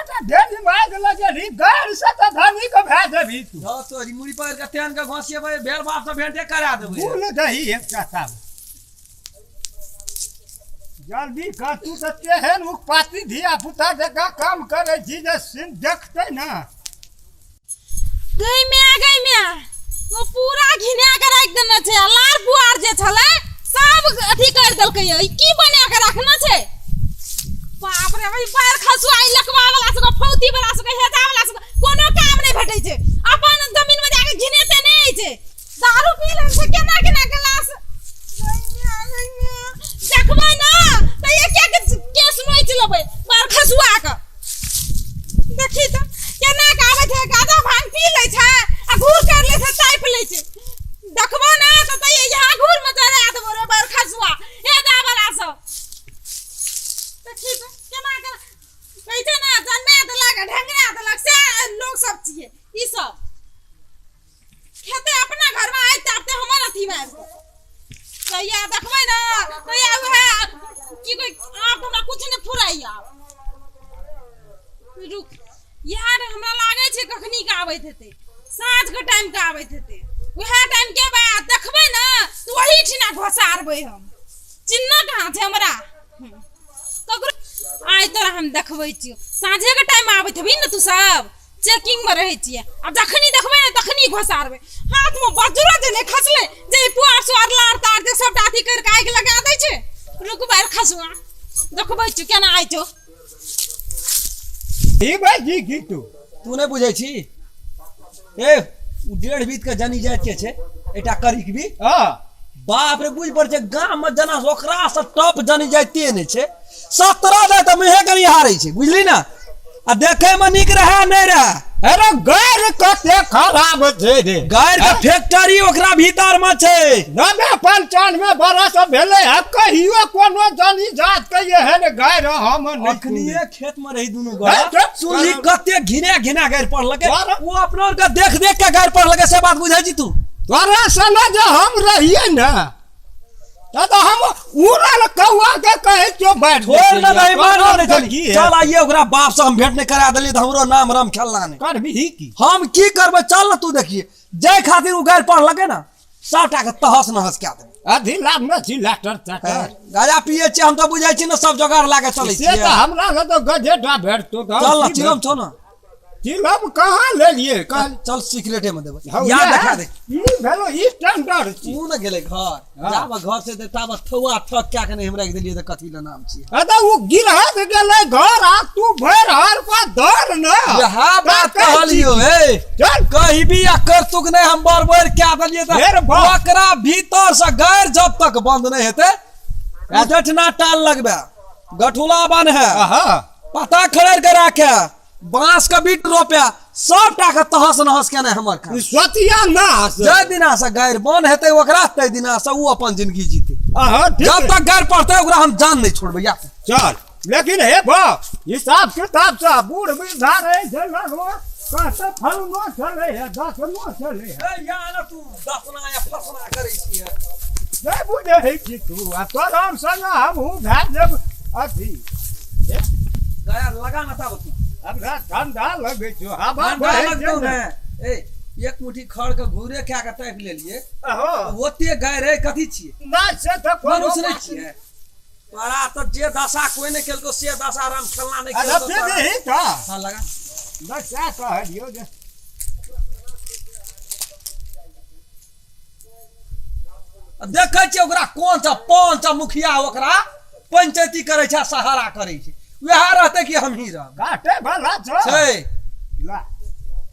टा ढेरी मारि लगेलही गारि से तऽ धनिक भए जेबही तू। धऽ तोरी मुड़ी पकड़ि कऽ तेहन के घोसिएबै भेल बाप से भेंटे करा देबै। भूल दही एकटा ताब जल्दी कर। तू तऽ तेहन उकपाती धिया पुता जकाँ काम करै छी जे सिन देखतै ने। गई में गई में वो पूरा घिना के राखि देने छै आ लार पुआर जे छलै सब अथी कर देलकै ई की बना के रखने छै? बाप रे, ई पैर खसुआ, ई लकवा वाला सबके, फौती वाला सबके, हेजा वाला सबके कोनो काम नहि भेटै छै। अपन जमीन में जाके घिनेते नहि होइ छै। दारू पी लै छै केना केना गिलास। गई में देखबै ना तऽ एक एक केस नोचि लेबै बार खसुआ के। देखी तऽ केना के आबै छै, गाजा भांग पी लै छै आ घूर कर लै छै, तापि लै छै। देखबो ना तऽ तऽ यहाँ घूर में चढ़ा देबो रे बार खसुआ हे दा वाला सब। देखी तऽ केना के कहै छै ना, जन्मे देलक ढंगरा देलक से लोग सब छियै। ई सब खेते अपना घर में आइ तापते हमर अथी में आबि कऽ तैया देखबै ना तैया उएह की कहै। आब तऽ हमरा कुछ नहि फुराइया। रुक यार, हमरा लागै छै कखनी के आबैत हेतै, साँझ के टाइम के आबैत हेतै। उएह टाइम के बाद देखबै ना तऽ ओही ठिना घोसारबै हम। चिन्ह कहाँ छै हमरा ककरो? आइ तोरा हम देखबै छियौ। साँझे के टाइम आबैत हेबही ने तू सब, चेकिंग में रहै छियै। आब जखनी देखबै ने तखनी घोसारबै। हाथ में बजरो जे नहि खसलै जे ई पुआर सुआर लार तार जे सबटा अथी करि कऽ आगि लगा दै छै। रुक बाहर खसुआ, देखबै छियौ केना आइ छौ। ई भाई की तू तू नहि बुझै छी? ए ओ 1.5 बीत के जनी जाइत के छै एकटा करीक भी। हाँ। बाप रे, बुझ पड़ छै गाम में जना ओकरा से टप जनी जाइते नहि छै। 17 जाय तऽ मुँहे कनी हारै छै, बुझली ना? आ देखे में नीक रहे नहीं रहे। अरे गारि कते खराब छै रे। गारि के फैक्ट्री ओकरा भीतर में छै। 90-95 बरस भेलै है, कहियो कोनो जनी जात के एहन गारि हम नहि अखनिए खेत में रही दुनू है, गोरा चुप। सुनली कते घिने घिना गारि पढ़लकै। तोरा- ओ अपना आर के देख देख के गारि पढ़लकै, से बात बुझै छी तू? तोरा सने जे हम रहियै ने तऽ हम उड़ल कौआ के कहै छियौ मारि छोड़ ना नहीं मार तोरा नहीं चली। की है? चल आइए, ओकरा बाप से हम भेंट नहीं करा देलियै तऽ हमरो नाम राम खेलना नहीं। करबिही की? हम की करबै? चल ना तू देखिए, जाय खातिर उ गारि पढ़लकै ना सबटा के तहस नहस कए देबै। अधी लाभ न छी लाटर चाटर गाजा पिए छियै हम तऽ बुझै छी ने सब जोगाड़ लागे चलै से छियै। तऽ हमरा लग तऽ गजेटा भेटतो तऽ चल ना, की चिलम छौ ना? चिलम कहाँ लेलियै कल? चल सिगरेटे में देबै। हौ, याद इएह- देखा दे। ई भेलो ई स्टैंडर्ड छी। तू ने गेलै घर। हाँ। जाब घर से दे ताब थौआ थक क्या के नहीं हमरा के देलियै तऽ कथी ले नाम छियै। अरे ओ गिरहत गेलै घर आ तू भरि हर पर दर ने। इएह बात कहै छी। कहलियौ हे। चल। कही भी आ करतुक नहीं हम बड़ बड़ क्या देलियै तऽ फेर बड़। ओकरा भीतर से गैर जब तक बंद नहीं हेतै जठना टाल लगबे गठुला बन है। आहा। पता खड़े के राखे बांस के बीट रोपे सबटा के तहस नहस केने हमर खान। ई सोतिया ना हंस। जाहि दिना से गैर बन हेतै ओकरा तै दिना से उ अपन जिंदगी जीते। आहा, ठीक जब है। तक गैर पड़तै ओकरा हम जान नहीं छोड़बै या। चल लेकिन हे बाप हिसाब किताब से बूढ़ वृद्धा रहे छै लगलो कहते फलनो चले है दसनो चले है। ए या ना तू दसना या फसना करै छियै। नहीं बुझे है कि तू आ तोराम संग हमहूँ भए जेब अथी। ए, गया लगा ना ताब तू। हमरा ठंडा लगै छौ, हवा ठंडा बहै छै लगतौ ने। ने। ए एक मुट्ठी खड़ के घूरे खा के तापि लेलियै। अहो। ओते गाय रहे कथी छियै? नहि से तऽ कोनो मनुष्य नहि बात छियै। तोरा तऽ जे दशा कोई नहि केलको से दशा राम खेलना नहि अरे केलको फिर तोरा। ही तऽ। हाँ, लगा। बस सएह कहलियौ जे देखै छियै ओकरा कोन सा पाँच सा मुखिया ओकरा पंचायती करै छै आ सहारा करै छै, वएह रहतै कि हमही रहबै? काटे वाला छौ। छै। ला,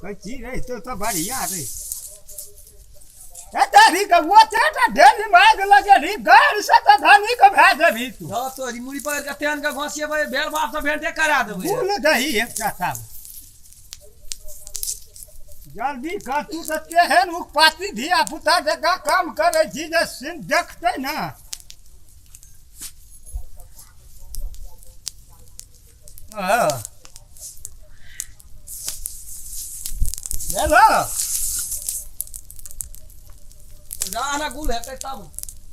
कहै छी रहितौ तऽ बढ़िया रही। ए तारी के ओतेटा ढेरी मारि लगेलही गारि से तऽ धनिक भए जेबही तू। धऽ तोरी मुड़ी पकड़ि कऽ तेहन के घोसिएबै भेल बाप से भेंटे करा देबै। भूल दही एकटा ताब जल्दी कर। तू तऽ तेहन उकपाती धिया पुता जकाँ काम करै छी जे सिन देखतै ने। हँ। भेलो? जा ना गुल हेतै तब।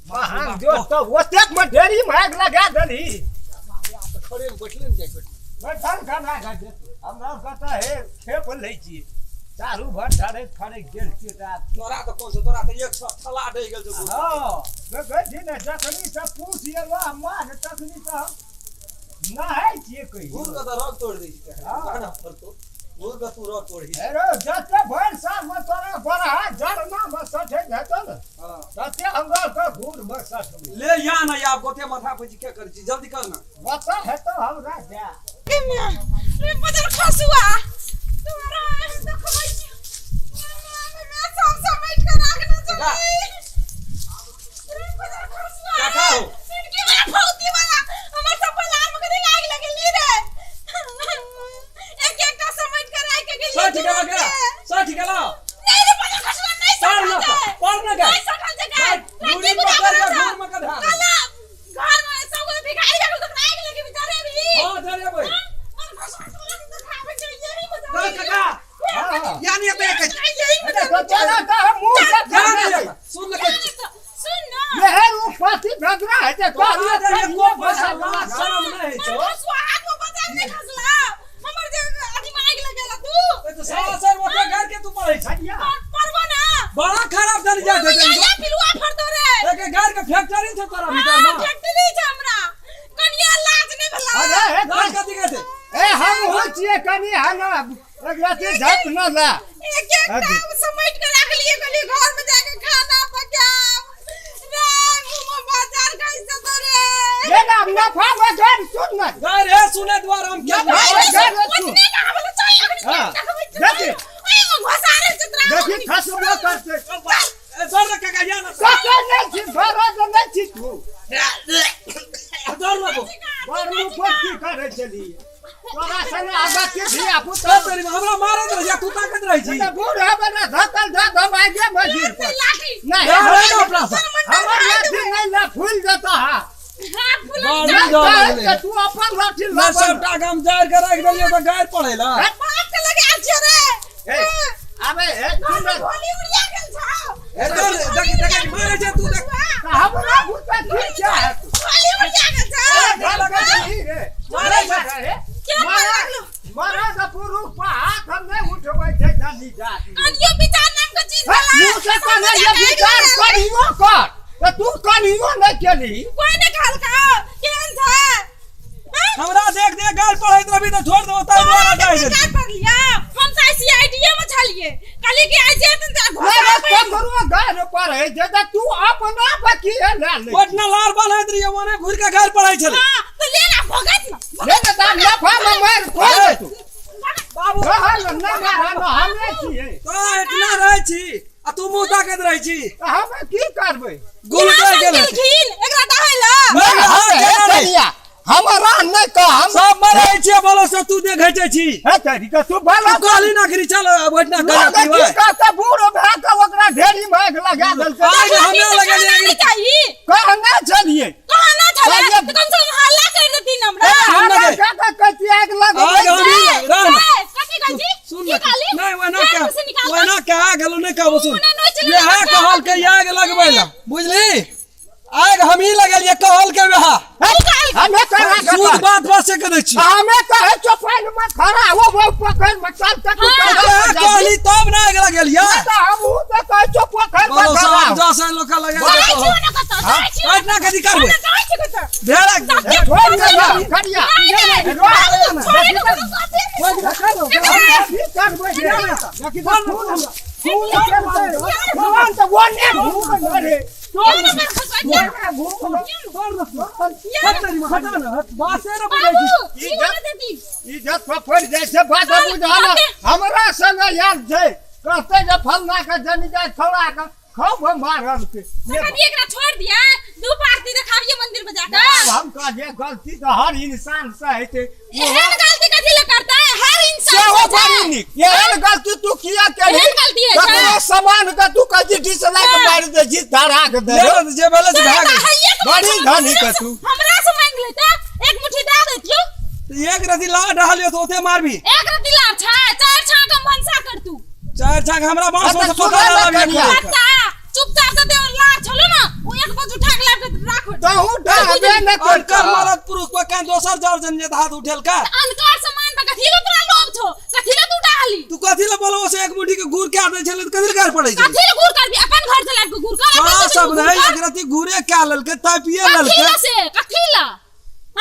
महान जो तऽ ओतेक मे ढेरी मारि लगा देलही। खड़े मे बैठले ने जाइ छै। बैठल खाना खा छै हमरा कतऽ हे खेप लै छियै चारू भर ढारैत फड़ैत गेल छियै तऽ आब तोरा तऽ कोन छौ तोरा तऽ एक सौ थला डहि गेल छौ हँ देखै छी ने जखनी से पूछ एलो माघ तखनी से हम नहाय छियै कहियो घूर के तऽ रग तोड़ि दै छै हँ। गाना पर तो घूर के तू रग तोड़ही हे रौ जते भरि सालमे तोरा बरहा जरनामे सठैत हेतौ ने हँ तते हमरा के घूरमे सठबै ले या ना या गोते माथा पर के करै छी जल्दी कर ना ओतऽ हेतौ हमरा जा रे बदल खसुआ तोरा देखबै छी मैं सब समेट के राखने चली रे बदल खसुआ काका हो। सिटकी वाला फौती वाला हमर सब बलार में कथी लाग लगली रे एक एकटा समेट के राख के गेली 60 गेला गेला 60 गेला नहीं रे बदल खसुआ नहीं पार ना सटल छै पार ना नहीं सटल छै गाय दूरी पकड़ के घूर में कधा काला घर में सब गोटे भिखारी भेल तो आगि लगी बेचारे भी हां जरेबै मन खसुआ तोरा के खाबै छै यही बता ना काका हँ। या नहीं एते एक यही अरे तो चला तऽ हम मुँह से या नहीं सुन ले सुन ना मेहर उ फांसी भगरा है जे तोरा जे एको पैसा लाज शरम नहीं मन छौ खसुआ हाथ में बचा नहीं खसला हमर जे अथी में आगि लगेला तू ए तो सारा सर ओते घर के तू पढ़ै छी भैया पढ़बो ना बड़ा खराब जन जा दे या पिलुआ फरतो रे एक घर के फैक्ट्री छै तोरा भीतर हां में फैक्ट्री छै हमरा कनिया लाज नहीं भेला अरे हे लाज कथी कहते ए हम हो छियै कनी हना एक राति झप न ला एक एक टा समेट के रख लिए कहलिए घर में जाके खाना पकाब रे मुंह में बाजार कैसे तो रे ये ना नफा में घर सुन न घर हे सुने द्वार हम क्या ना, भाई घर सुन। ओतने का बोले चल अखनी हाँ। देखी देखी। ओए घोसारे चित्रा देखी खसबो करते ए सर रे काका या ना कते नहीं छी भरा नहीं छी तू डर लगो बड़ मुँह पर की करे छलियै तोरा संगे आगा के धिया पुता सब तेरी हमरा मारत रह जा तू ताकत रह छी तऽ बूढ़ हेबै ने धकल धऽ हम आगे मजीर पर लाठी नहीं या रे ना अपना सा हमर लाठी नहीं ला फूल जेता हा हाथ फुलल बड़ी जा डर लगले। तऽ तू अपन लाठी ना ला सबटा काम जाड़ के राख देलियो तऽ गाय पड़ेला बाप के लगे आल छियो रे ए, आबे ए घर सुन में गोली उड़िया गेल छौ ए डर देख देख मारे छै तू देख हमरा भूता की चाहे तू गोली उड़िया गेल छौ घर के नहीं रे मारे छै। रे के मारे लागलो मारा तऽ पुरुष पर हाथ हम नहीं उठबै छै जानी जात कनियो विचार नाम के चीज भेला मुँह से कहने ये विचार करियो कर तऽ तू कनियो नहीं केली कोई नहीं कहलका केहन छै हैं? हमरा देख देख गाय पड़ैत रहबी तऽ छोड़ देबो ताहि तोरा दुआरे के जाय विचार पर लिया हम तऽ सीआईडीए में छलिए कहलिए कि आइ जेतन तऽ अरे घोड़ा पे ककरो घर पर है जे तऽ तू अपना पर की ले ले पटना लार बान्हैत रहियै ओने घुरि के गाय पड़ै छलै हां तो ले ना भगत ना ले ने तऽ नफा में मारि खोल तू बाबू कहल न मारा न हमे छियै तोरा एतना रहै छी आ तू मुँह ताकैत रहै छी तऽ हमे की करबै गुल यहाँ कर गेल गेलखिन एकरा डहै ला नहीं, हाँ, हे केना नहि? कनिया, हमरा नहि कह हम सब मरै छियै बोलो से तू देखै छै छी हे तरी के तू भला तू कहली ना खरी चल बैठना लोग खाना की पीबै कहते बूढ़ भए के ओकरा ढेरी माघ लगा देलकै आइ हमे लगेलियै नहीं चाहिए कहना छलियै कहना छलै कहलियै- तऽ कम से कम हल्ला कर देथिन हमरा सुन हमरा ने गे। काका कथी आगि लगबै आगि हम छै? ही रह ना। ए, कथी कहै छी सुन की ना कहली नहीं ओना पैर के से निकाल ओना के आग गेलो नहीं कहबो सुन मुँह नहि नोचि यह लेलक। कहल के आग लगबै ला बुझली आग हम ही लगेलियै कहल के वएह हमे करा शुद्ध बात बात से करै छी हमे कहे चौपाइन में खड़ा हो वो पकड़ में चल तक हाँ। तोरा कहली तब ना आग लगेलियै हमहू तऽ कहै छौ पोखरि में बोलो खड़ा सब हो। जैसे लोक लगा जाइ दे छियौ ने कतौ जाइ छियौ काटना कथी करबै ने जाइ छियौ कतौ भेड़ा ए, छोड़ दे ना, खड़िया। नहि नहि रोक। छोड़े के कोनो कथी हमरा की करबै रे? देखी तऽ खून हमरा- खून करतै। भगवान तऽ ओने घूम रे। क्यों ना कर खसवा ओने घूम बाबू की बोले देती इज्जत फफड़ जाइ छै बात बुझल हमरा संग आयल छै कहते जे फलना के जनी जाय छौड़ा के खूब मारल के तखन एकरा छोड़ दिया दू पार्टी देखाबिए मंदिर में जाकर हम कहलियै गलती तऽ हर इंसान से हेतै एहन गलती कथी ले करता है हर इंसान सेहो से बड़ी छै। नीक एहन गलती तू किया केलही एहन गलती है छै। ककरो सामान के तू कथी डिसलाइक हाँ। मारि दे छी धरा के दे ले जे भेलै से भए गेल हइये के बड़ी हमरा धनी के तू। हमरा से मांग लेता एक मुट्ठी दे देतियो एक रति ला डालियो तो ओते मारबी एक रत्ती लार छै चार छाक हम भनसा कर तू चार छाक हमरा बांस अच्छा, से सुन पकड़ ले लाबी कनिया। पत्ता चुपचाप से दे लार छलो ना ओ एक बज उठा के लाब के राख तहु डाबे न और कर कर मरद पुरुष को कान दोसर जर जन जे हाथ उठेल का अनकर कए दै छलै तऽ कथी लए गारि पड़ै छै? कथी लए घूर करबी? अपन घर से लाबि के घूर कर, अपन छौड़ा जमीन सब घूर रहै, कर। एक रत्ती घूरे कए लेलकै, तापिए कथी लेलकै। लए से? कथी लए?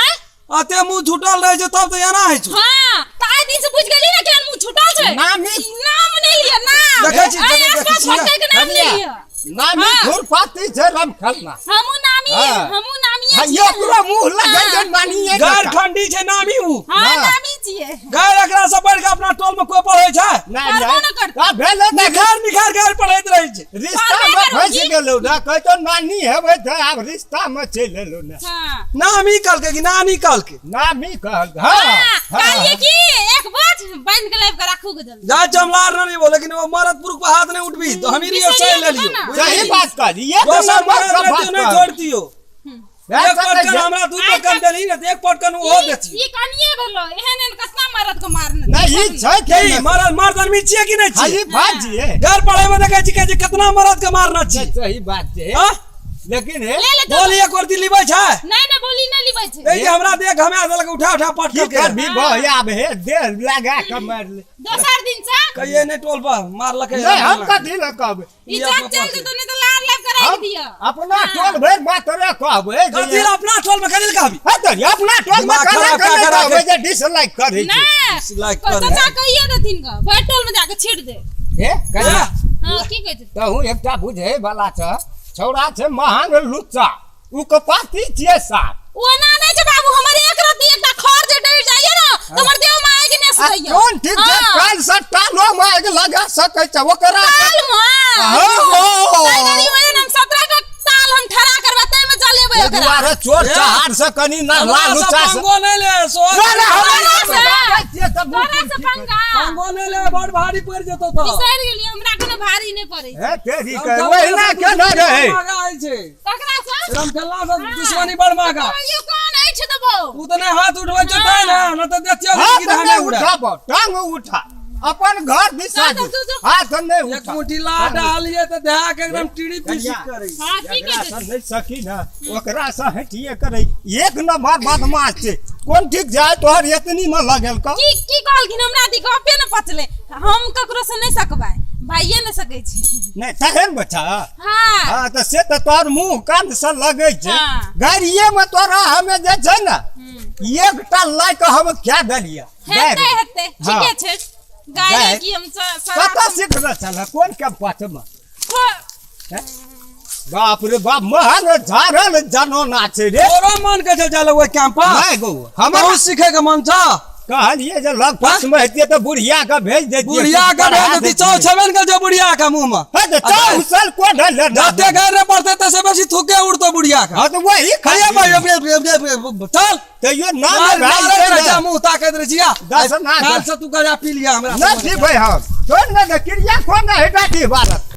हैं? अते मुँह छूटल रहै छै तब तऽ एना होइ छै। हाँ, तऽ आइ दिन से बुझि गेली ने केहन मुँह छूटल छै। नामी- ई नाम नहि लिअ, नाम। देखै छी, आइ देखै आसपास छी, भटकै के नाम नहि लिअ। नामी हाँ। खुरपाती छै रमखलना। हमहूँ नामी, हाँ। हमहूँ नामिये हाँ, छियै। एकरो मुँह लगै हाँ। छै नानिये गारि जकाँ। ठंडी छै नामी उ। हाँ, हाँ। नामी छियै। गारि एकरा से बढ़ि कऽ अपना टोल में कोइ पढ़ै छै? नहि, करबो नहि। ने करतै। आ भेलै तऽ निखार निखार गारि पढ़ैत रहै छै। रिश्ता करबे में करू फँसि की? गेलौ ने, कहै तो नानी हेबै तऽ आब रिश्ता में चलि एलौ ने। हाँ। नामी कहलकै कि नानी कहलकै? नामी कहल, हाँ, हाँ, हाँ। कहलियै कि एक बोझ बान्हि के लाबि के राखू के जल्दी। जा चमलार नहीं बोले, लेकिन वो मरद पुरुष पर हाथ नहीं उठबी तो हम ही बिसरिए सही ले गेलौ लियो। ना। सही बात कहली, एक दोसर नंबर मरद के रहतियो बात नहीं कहली। छोड़तियो। ऐसा एक पटकन नहीं है। हमरा दू आइ पटकन तक- देली ने तऽ एक पटकन ओहो ई देतियो। ई कनिये भेलो, एहन एहन कतना मरद के मारने नहीं, ई छै के की नहि। मरद मर्द आदमी छियै कि नहि खाली छियै? बात छियै। घर पढ़ै में देखै छी जे कितना मरद के मारना छियै। सही बात छै। हाँ? लेकिन हे ले ले तो। बोली एक वर्दी लिबै छै? नहीं नहीं, बोली नहीं लिबै छै। ए जे हमरा देख हमे देलक उठा उठा की पटकल के। करबी बह आब हे देह लगा के मारि ले। दोसर दिन से कहिए नहीं टोल पर मारलकै। नहीं, हम कथी लए कहबै? ई ई जात अपना चल पास जेतौ, नहीं तऽ लार लाब के राखि हम दिअ। अपना टोल भरि मात्र कहबै जे- कथी लए अपना टोल में कथी लए कहबी? हे तऽ अपना टोल में दिमाग केना खराब केना कए के कहबै राखै। जे डिसलाइक करै छै? नहीं, डिसलाइक करै। चाचा कहिए देथिन ग, भरि टोल में जाके छीट दे। हे कहिया? हाँ, की कहै छै? तहु एकटा बुझै वाला छ, छौड़ा छै महान लुच्चा, उ कपाती छियै साफ। ओना नहि छै बाबू, हमर एक रत्ती एकटा खर जे डरि जाइए ने तऽ हमर देह में आगि नहि आ सधैए। कोन ठीक छै, हाँ। काल्हि से टालो में आगि लगा सकै छै ओकरा। ताल में? हाँ, हो। ताहि घड़ी में हम 17 टा ताल हम ठड़ा करबै, ताहिमे जलेबै एहि ओकरा। दुआरे चोर ए। चहार से कनि ना हमरा से लुच्चा से पंगो नहि ले सो। ना, ना, हमरा तोरा से। छियै तऽ मुँह तोरा से पंगा। पंगो नहि ले, बड़ भारी पड़ि जेतौ तऽ। बिसरि गेलियै, हमरा कोनो भारी नहि पड़ै छै। हे तेरी के ओहिना केना रहै? महगा होइ छै। ककरा से? रामखेलना से दुश्मनी बड़ महगा। यौ कोन अछि देबौ? उ तऽ नहि हाथ उठबै छै तैं ने, नहि तऽ देखियौ हाथ कि धाने नहि उड़ै। उठाबो, टांग उठा, अपन घर दिशा चल, जो। चल, चल। हाथ नहि एक उठा। मुट्ठी ला डालिए तऽ देहा के एकदम टीड़ी पीसी करै। हाँ, की जकरा कहै से छै? नहि सकी ने ओकरा से हटिए करै। एक नंबर बदमाश छै, कोन ठीक जाय तोहर एतनी में लगल का। की की कहलखिन? हमरा दी गपे ने पचलै। हम ककरो से नहि सकबै, भाइये नहि सकै छी। नहि तहन बच्चा। हाँ। हाँ तऽ से तऽ तोहर मुँह कान से लगै छै। हाँ। गाड़िए में तोरा हमे जे छै ने एकटा लए कऽ हम क्या देलियै। हेतै हेतै, हाँ। ठीके छै। गाय गाय। की हम कतऽ सिखने छल, कोन कैंपस में? बाप रे बाप, महान झारल जनोना छै रे। तोरो मन के छै जाले ओहि कैंपस? नहि गौ, हमरा बहुत सीखे के मन छ। कहलियै जे लग पास में हेतियै तऽ बुढ़िया के भेज दैतियै। बुढ़िया के भेज देती, चाउ छेबे ने करै बुढ़िया के मुंह में। हाँ तऽ चाउ उसल को ढल जते गारि रे पड़तै तै से बेसी थूके उड़तो बुढ़िया के। हाँ तऽ वही खाइए खाइए। भाई, चल। तैयो नाम मार भए मारैत जेतै रहै छै, ने। मुंह ताकैत रहै छियै। दस ना काल्हि से तू गजा पी लिया हमरा। नहि पीबै हम, छोड़ ने दे, क्रिया कोन हेटा दी भारत।